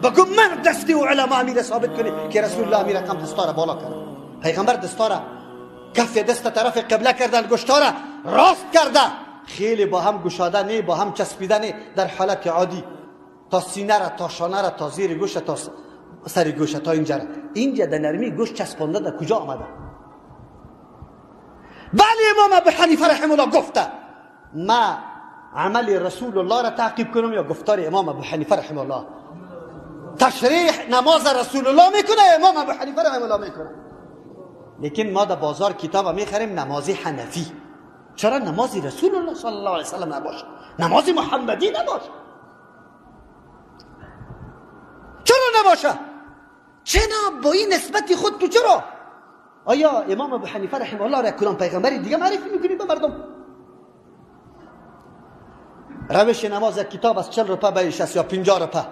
بگو من دستی و علما امیر ثابت کنی که رسول الله امیر رقم دستاره بالا کرد. پیغمبر دستاره کف دست طرف قبله کرده، انگشتاره راست کرده، خیلی با هم گشاده نه، با هم چسبیده نه، در حالت عادی تا سینه را، تا شانه را، تا زیر گوش، تا سر گوش، تا اینجا را. اینجا در نرمی گوش چسبانده در کجا آمده؟ بله امام ابو حنیفه رحمه الله گفته ما عمل رسول الله را تعقیب کنم یا گفتار امام ابو حنیفه رحمه الله؟ تشریح نماز رسول الله میکنه، امام ابو حنیفه رحمه الله میکنه. لیکن ما در بازار کتاب میخریم نماز حنفی. چرا نماز رسول الله صلی الله علیه وسلم نباشه، نماز محمدی نباشه؟ چرا نباشه؟ چرا با این نسبت خود تو چرا؟ آیا امام ابو حنیفه رحمه الله را کدام پیغمبری دیگه معرفی میکنی به مردم؟ روش نماز یک کتاب از 40 روپه به 60 یا 50 روپه.